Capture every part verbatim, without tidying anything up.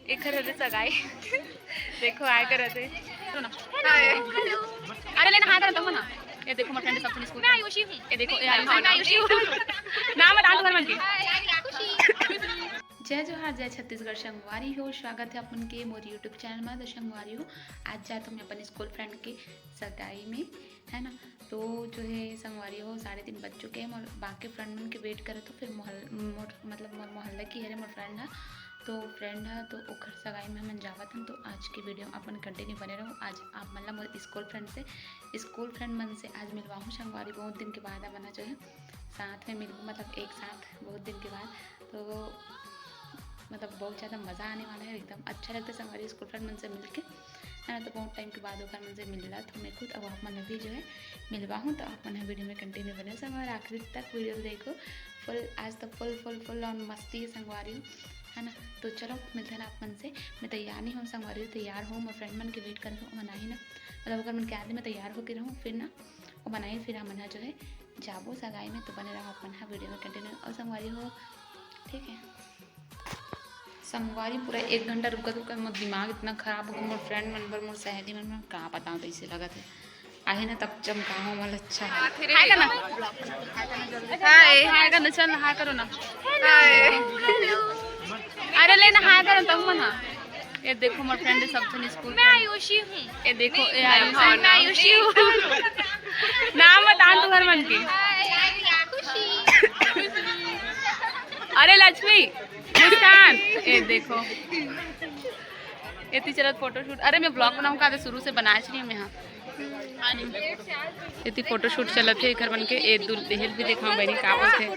एखर हरे सगाई। देखो, आय करत हे। सुनो ना। हाय। अरे, लेना हाय करत हूँ ना। ये देखो, मोर friend सब स्कूल में। आयुषी हूँ। ये देखो, ये आयुषी, मैं आयुषी हूँ। नाम बता दो घर मन के। जय जोहार, जय छत्तीसगढ़ संगवारी हो, स्वागत है अपन के मोर YouTube चैनल में। तो संगवारी हो, आज जात हूँ मैं अपन स्कूल friend के सगाई में, है ना। तो जो है संगवारी हो, साढ़े तीन बज चुके हैं। मोर बाकी friend मन के wait करत हो, फिर मोहल-, मोर, मतलब मोर मोहल्ला की हरे मोर friend है, तो friend है, तो ओखर सगाई में हमन जावत हन। तो आज की video अपन continue बने रहो। आज आप मन ला मोर स्कूल friend से, स्कूल friend मन से आज मिलवाहूँ संगवारी। बहुत दिन के बाद अपन जो है साथ में मिलबो, मतलब एक साथ बहुत दिन के बाद। तो मतलब बहुत ज़्यादा मज़ा आने वाला है, एकदम अच्छा लगता है संगवारी स्कूल friend मन से मिलके, है ना। तो बहुत time के बाद ओकर मन से मिलत हूँ मैं खुद। अब आप मन भी जो है मिलवा हूँ, तो आप मन video में continue बने संगवारी, आखिरी तक video देखो। Full आज तो full full full on मस्ती है संगवारी, है ना। तो चलो मिलते हैं आप मन से। मैं तैयार नहीं हूँ संगवारी, तैयार हूँ, मोर friend मन के wait कर हूँ, मन आही ना, मतलब ओकर मन के आदि मैं तैयार होके रहूँ, फिर ना वो बनाई, फिर हमन ह जो है जाबो सगाई में। तो बने रहो अपन ह video में continue। और संगवारी हो, ठीक है संगवारी, पूरा एक घंटा रुकत रुकत मोर दिमाग इतना खराब हो गया। मोर friend मन बर, मोर सहेली मन बर का बताऊँ, तो इसे लगत है आहे ना, तब चमकाहूँ मोला अच्छा है। हाय करना। हाय। हाय करना, चल ना, हाय करो ना। हाय। अरे ले ना, हाय करो तब मन। ये देखो मोर friend सब झन स्कूल। मैं आयुषी हूँ। ये देखो, ये आयुषी। मैं आयुषी हूँ। नाम बता तू घर मन के। अरे लक्ष्मी, मुस्कान, ये देखो। एती चलत photoshoot। अरे मैं vlog बनाऊँ का, तो शुरू से बनाए रही मैं। हाँ, एती photoshoot चलत है एकर मन के। ए दुल-, देहल भी देखा बहनी का बोलते हैं।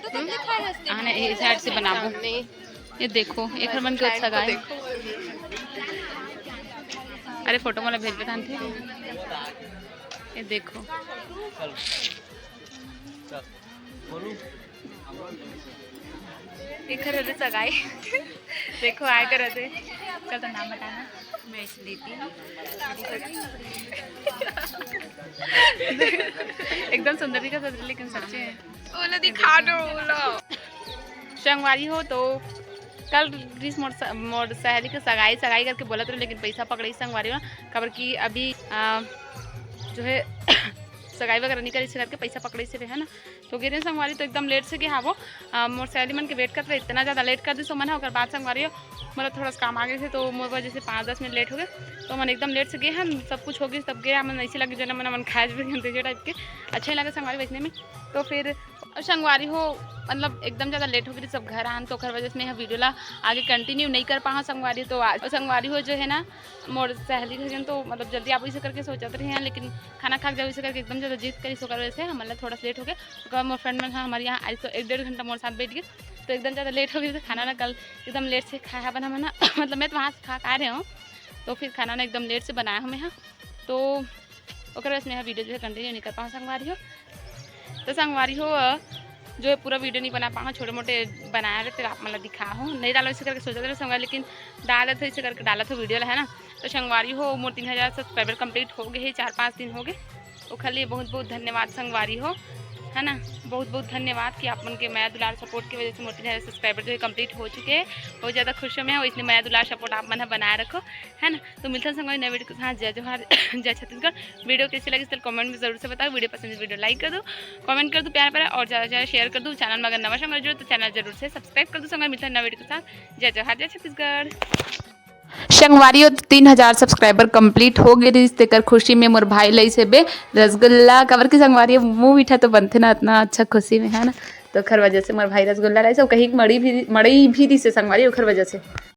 हाँ ना, ए side से बनाबो। ये देखो, एकर मन के अच्छा गाय। अरे photo मोला भेज बता थे। ये देखो। एकर हरे सगाई। देखो, आय करत हे। चल, तो नाम बताना। मैं स्मृति हूँ। एकदम सुंदर दिखत हे, लेकिन सच्चे है। ओला दिखा दो, ओला। संगवारी हो तो कल रिस मोर स-, मोर सहेली के सगाई, सगाई करके बोलत रहे, लेकिन पैसा पकड़े संगवारी हो, काबर कि अभी, आ, जो है सगाई वगैरह नहीं करी, इसे करके पैसा पकड़े से रहे ना। तो गे रहे संगवारी, तो एकदम late से गे हावो। आ, मोर सहेली मन के wait करत रहे, इतना ज़्यादा late कर दिस मन ह। ओकर बाद संगवारी हो, मतलब थोड़ा सा काम आ गए थे, तो मोर वजह से पाँच दस मिनट late हो गए। तो मन एकदम late से गे हन, सब कुछ हो गए, तब गे हमन ऐसे लगे जो ना मन, मन खाए जैसे type के, अच्छा नहीं लगे संगवारी वैसने में। तो फिर अब संगवारी हो, मतलब एकदम ज़्यादा late हो गई, सब घर आन, तो ओकर वजह से मैं यह video ला आगे continue नहीं कर पाहा संगवारी। तो आज संगवारी हो जो है ना, मोर सहेली घर जन तो मतलब जल्दी आबो इसे करके सोचत रहे हैं, लेकिन खाना खा के जाबो इसे करके एकदम ज़्यादा जिद करिस, ओकर वजह से हमन ला थोड़ा सा late हो गए। ओकर बाद मोर friend मन ह हमर यहाँ आइस तो एक डेढ़ घंटा मोर साथ बैठ गए, तो एकदम ज़्यादा late हो गई। तो खाना ना कल एकदम late से खाया बना मना मतलब मैं तो वहाँ से खा के आ रहे हूँ, तो फिर खाना ना एकदम late से बनाया हूँ मैं। हाँ, तो ओकर वजह से मैं video जो है continue नहीं कर पाऊँ संगवारी हो। तो संगवारी हो, अ, जो है पूरा video नहीं बना पाऊँ, छोटे मोटे बनाया रहे, तेरा आप मन ला दिखा हो, नहीं डालो इसे करके सोचत रहे संगवारी, लेकिन डालत हो इसे करके डालत हो video ला, है ना। तो संगवारी हो, मोर तीन हज़ार subscriber complete हो गए हैं, चार पाँच दिन हो गए, ओखर लिए बहुत बहुत धन्यवाद संगवारी हो, है ना। बहुत बहुत धन्यवाद कि आप मन के मया दुलार support की वजह से मोर तीन हज़ार subscriber जो है complete हो चुके हैं। बहुत ज़्यादा खुश हूँ मैं, इतनी मया दुलार support आप मन ह बनाए रखो, है ना। तो मिलते हैं संगवारी नए video के साथ। जय जोहार, जय छत्तीसगढ़। Video कैसी लगी, चल comment में जरूर से बताओ। Video पसंद है, video like कर दो, comment कर दो प्यारा प्यारा, और ज़्यादा से ज़्यादा share कर दो। Channel में अगर नवा संगवारी जुड़े तो channel जरूर से subscribe कर दो संगवारी। मिलते हैं नए video के साथ। जय जोहार, जय छत्तीसगढ़। संगवारी हो, तीन हज़ार subscriber complete हो गए रहिस, तेकर खुशी में मोर भाई लइस हेबे रसगुल्ला, काबर कि संगवारी हो, मुंह मीठा तो बनथे ना, इतना अच्छा खुशी में, है ना। तो ओखर वजह से मोर भाई रसगुल्ला लाइस, अउ कहीं मड़ी भी, मड़ी भी दिसे संगवारी, ओखर वजह से।